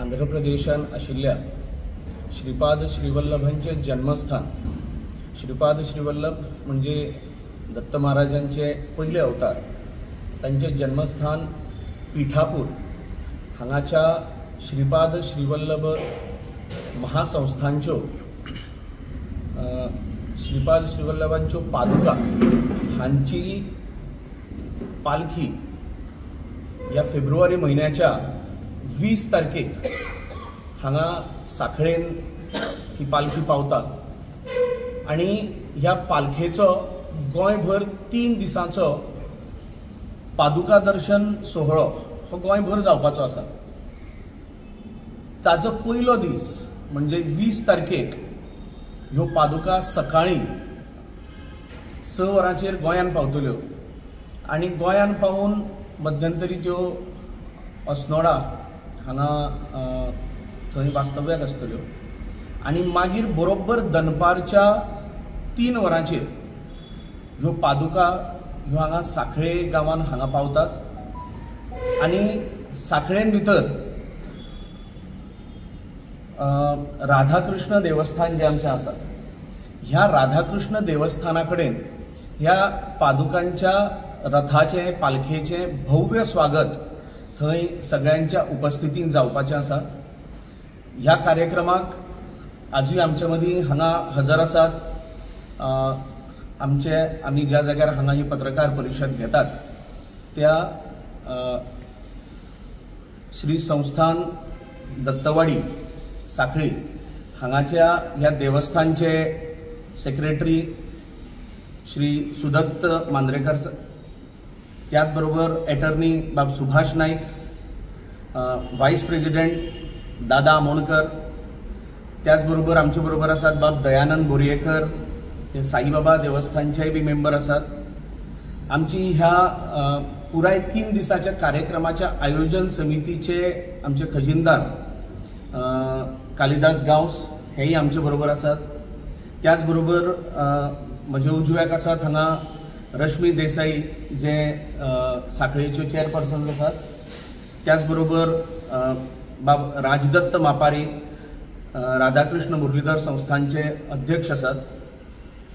आंध्र प्रदेशान आशिल्ल्या श्रीपाद श्रीवल्लभांचे जन्मस्थान, श्रीपाद श्रीवल्लभ म्हणजे दत्त महाराजांचे पयले अवतार, तांचे जन्मस्थान पिठापूर हांगाच्या श्रीपाद श्रीवल्लभ महासंस्थानच्यो श्रीपाद श्रीवल्लभांच्यो पादुका हांची पालखी ह्या फेब्रुवारी म्हयन्याच्या 20 तारखेक हांगा साखळेन ही पालखी पावता आनी ह्या पालखेचो गोंयभर 3 दिसांचो पादुका दर्शन सोहळो हो गोंयभर जावपाचो आसा। ताजो पयलो दीस म्हणजे 20 तारखेक ह्यो पादुका सकाळीं 6 वरांचेर गोंयान पावतल्यो आनी गोंयान पावून मध्यंतरी त्यो अस्नोडा हांगा थंय वास्तव्याक आसतल्यो आनी मागीर बरोबर दनपारच्या 3 वरांचेर ह्यो पादुका ह्यो हांगा साखळे गांवान हांगा पावतात आनी साखळेन भितर राधाकृष्ण देवस्थान जें आमचें आसा ह्या राधाकृष्ण देवस्थाना कडेन ह्या पादुकांच्या रथाचें पालखेचें भव्य स्वागत थंय सगळ्यांच्या उपस्थितीन जावपाचें आसा। ह्या कार्यक्रमाक आजूय आमचे मदीं हांगा हजर आसात आमचे आमी ज्या जाग्यार हांगा ही पत्रकार परिशद घेतात त्या श्री संस्थान दत्तवाडी साखळी हांगाच्या ह्या देवस्थानचे सेक्रेटरी श्री सुदत्त मांद्रेकर, त्याच बरोबर एटर्नी बाब सुभाष नाईक, व्हायस प्रेसिडेंट दादा आमोणकर, त्याच बरोबर आमचे बरोबर आसात बाब दयानंद बोरयेकर, हे साईबाबा देवस्थानचेय बी मेंबर आसात। आमची ह्या पुराय 3 दिसाच्या कार्यक्रमाच्या आयोजन समितीचे आमचे खजिनदार कालिदास गांवस हेय आमचे बरोबर आसात। त्याच बरोबर म्हजे उजव्याक आसात हांगा रश्मी देसाई जे साखळेच्यो चेअरपर्सन आसात, त्याच बरोबर बाब राजदत्त मापारी राधाकृष्ण मुरलीधर संस्थानचे अध्यक्ष आसात,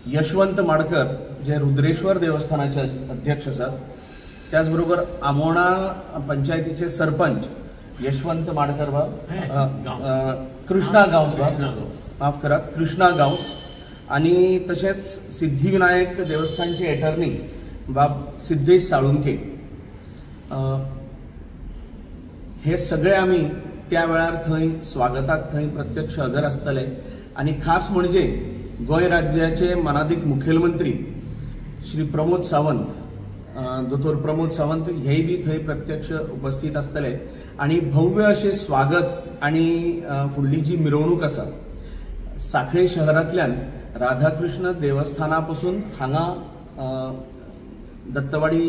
यशवंत माडकर जे रुद्रेश्वर देवस्थानाचे अध्यक्ष आसात, त्याच बरोबर आमोणा पंचायतीचे सरपंच यशवंत माडकर बाब, कृष्णा गांवस बाब, माफ करात, कृष्णा गांवस आनी तशेंच सिद्धिविनायक देवस्थानचे एटर्नी बाब सिद्धेश साळुंके, हे सगळे आमी त्या वेळार थंय स्वागताक थंय प्रत्यक्ष हजर आसतले। आनी खास म्हणजे गोंय राज्याचे मानादीक मुखेलमंत्री श्री प्रमोद सावंत, दोतोर प्रमोद सावंत हेय बी थंय प्रत्यक्ष उपस्थित आसतले आनी भव्य अशें स्वागत आनी फुडली जी मिरवणूक आसा साखळे शहरांतल्यान राधाकृष्ण देवस्थाना पसून हांगा दत्तवाडी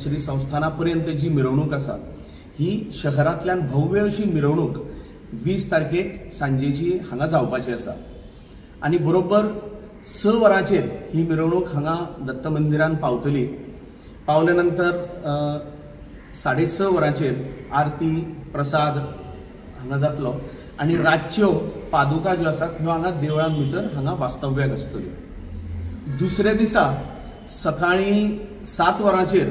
श्री संस्थाना पर्यंत जी मिरवणूक आसा ही शहरांतल्यान भव्य अशी मिरवणूक 20 तारखेक सांजेची हांगा जावपाची आसा आनी बरोबर 6 वरांचेर ही मिरवणूक हांगा दत्त मंदिरान पावतली। पावले नंतर 6:30 वरांचेर आरती प्रसाद हांगा जातलो आनी रातच्यो पादुका ज्यो आसात ह्यो हांगा देवळां भितर हांगा वास्तव्याक आसतल्यो। दुसऱ्या दिसा सकाळीं 7 वरांचेर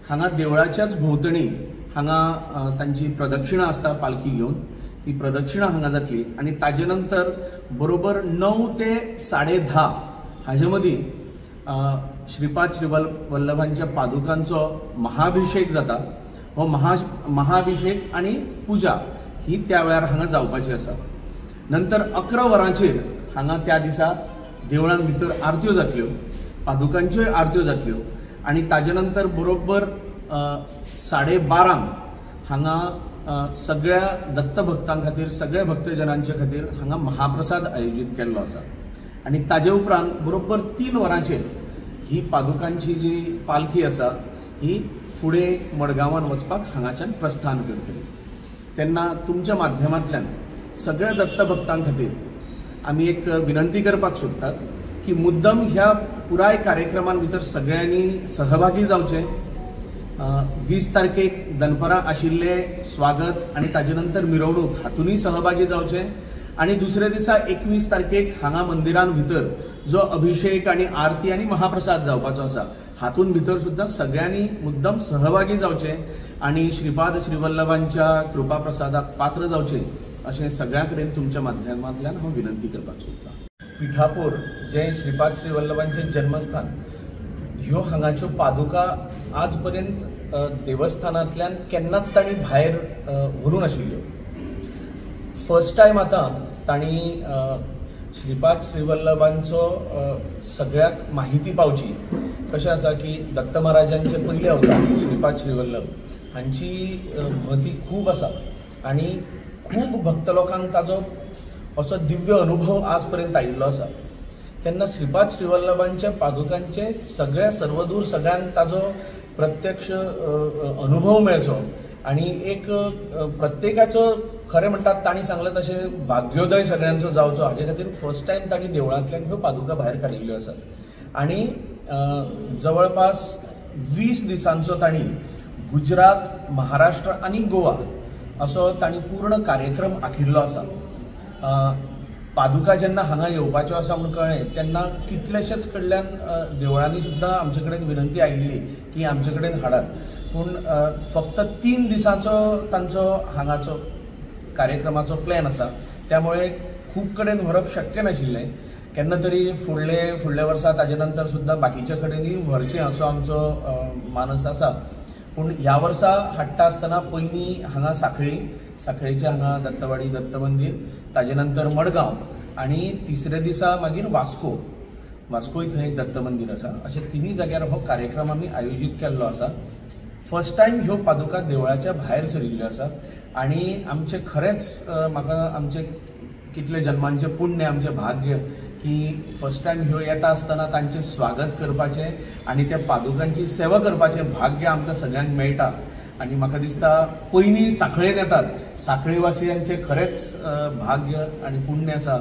हांगा देवळाच्याच भोंवतणी हांगा तांची प्रदक्षिणा आसता पालखी घेवन, ती प्रदक्षिणा हांगा जातली आनी ताजे नंतर बरोबर 9 ते 10:30 हाजे मदीं श्रीपाद श्रीवल्लभांच्या पादुकांचो महाभिषेक जाता। हो महाभिषेक आनी पुजा ही त्या वेळार हांगा जावपाची आसा। नंतर 11 वरांचेर हांगा त्या दिसा देवळां भितर आरत्यो जातल्यो, पादुकांच्योय आरत्यो जातल्यो आनी ताजे नंतर बरोबर 12:30 हांगा सगळ्या दत्तभक्तां खातीर, सगळ्या भक्तजनांचे खातीर हांगा महाप्रसाद आयोजीत केल्लो आसा आनी ताजे उपरांत बरोबर 3 वरांचेर ही पादुकांची जी पालखी आसा ही फुडें मडगांवान वचपाक हांगाच्यान प्रस्थान करतली। तेन्ना तुमच्या माध्यमांतल्यान सगळ्या दत्तभक्तां खातीर आमी एक विनंती करपाक सोदतात की मुद्दम ह्या पुराय कार्यक्रमान भितर सगळ्यांनी सहभागी जावचें। 20 तारखेक दनपरां आशिल्लें स्वागत आनी ताजे नंतर मिरवणूक हातूनय सहभागी जावचें आनी दुसऱ्या दिसा 21 तारखेक हांगा मंदिरान भितर जो अभिषेक आनी आरती आनी महाप्रसाद जावपाचो आसा हातून भितर सुद्दां सगळ्यांनी मुद्दम सहभागी जावचें आनी श्रीपाद श्रीवल्लभांच्या कृपा प्रसादाक पात्र जावचें अशें सगळ्यां कडेन तुमच्या माध्यमांतल्यान हांव विनंती करपाक सोदतां। पिठापूर जें श्रीपाद श्रीवल्लभांचें जन्मस्थान, ह्यो हांगाच्यो पादुका आज पर्यंत देवस्थानांतल्यान केन्नाच तांणी भायर व्हरूंक नाशिल्ल्यो। फर्स्ट टायम आतां तांणी श्रीपाद श्रीवल्लभांचो सगळ्याक माहिती पावची। कशें आसा की दत्त महाराजांचे पयले अवतार श्रीपाद श्रीवल्लभ हांची महती खूब आसा आनी खूब भक्त लोकांक ताजो असो दिव्य अनुभव आज पर्यंत आयिल्लो आसा। तेन्ना श्रीपाद श्रीवल्लभांच्या पादुकांचे सगळ्या सर्वदूर सगळ्यांक ताजो प्रत्यक्ष अनुभव मेळचो आनी एक प्रत्येकाचो खरें म्हणटात तांणी सांगलें तशें भाग्योदय सगळ्यांचो जावचो हाजे खातीर फर्स्ट टायम तांणी देवळांतल्यान ह्यो पादुका भायर काडिल्ल्यो आसात आनी जवळपास 20 दिसांचो तांणी गुजरात, महाराष्ट्र आनी गोवा असो तांणी पूर्ण कार्यक्रम आखिल्लो आसा। पादुका जेन्ना हांगा येवपाच्यो आसा म्हूण कळ्ळें तेन्ना कितलेशेच कडल्यान देवळांनी सुद्दां आमचे कडेन विनंती आयिल्ली की आमचे कडेन हाडात, पूण फक्त 3 दिसांचो तांचो हांगाचो कार्यक्रमाचो प्लॅन आसा, त्यामुळे खूब कडेन व्हरप शक्य नाशिल्लें। केन्ना तरी फुडल्या वर्सा ताजे नंतर सुद्दां बाकीच्या कडेनूय व्हरचें असो आमचो मानस आसा, पूण ह्या वर्सा हाडटा आसतना पयलीं हांगा साखळीच्या हांगा दत्तवाडी दत्त मंदीर, ताजे नंतर मडगांव आनी तिसऱ्या दिसा मागीर वास्कोय थंय एक दत्त मंदीर आसा। अशे तिनूय जाग्यार हो कार्यक्रम आमी आयोजीत केल्लो आसा। फर्स्ट टायम ह्यो पादुका देवळाच्या भायर सरिल्ल्यो आसात आनी आमचें खरेंच म्हाका आमचें कितले जन्मांचें पुण्य, आमचें भाग्य की फर्स्ट टायम ह्यो येता आसतना तांचें स्वागत करपाचें आनी त्या पादुकांची सेवा करपाचें भाग्य आमकां सगळ्यांक मेळटा आनी म्हाका दिसता पयलीं साखळेन येतात, साखळीवासियांचें खरेंच भाग्य आनी पुण्य आसा,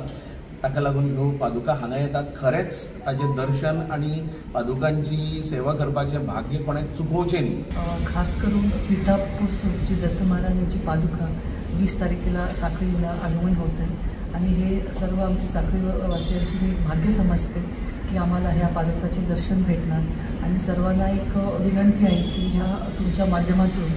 ताका लागून ह्यो पादुका हांगा येतात। खरेंच ताचें दर्शन आनी पादुकांची सेवा करपाचें भाग्य कोणें चुकोवचें न्ही। खास करून पिठापूरची दत्त महाराजांची पादुका 20 तारखेला साखळीला आगमन होत आहे आणि हे सर्व आमची साखळीवासियांची मी भाग्य समजते की आम्हाला ह्या पादुकाचे दर्शन भेटणार आणि सर्वांना एक विनंती आहे की ह्या तुमच्या माध्यमातून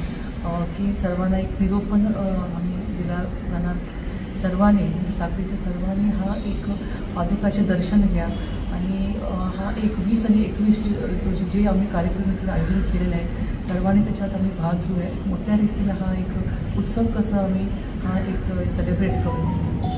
की सर्वांना एक निरोप पण आम्ही दिला जाणार की सर्वांनी म्हणजे साखळीच्या सर्वांनी हा एक पादुकाचे दर्शन घ्या आणि हा 21 आणि 21 रोजी जे आम्ही कार्यक्रम इकडे आयोजन केलेला आहे सर्वांनी त्याच्यात आम्ही भाग घेऊया। मोठ्या रीतीनं हा एक उत्सव कसा आम्ही हा एक सेलिब्रेट करू।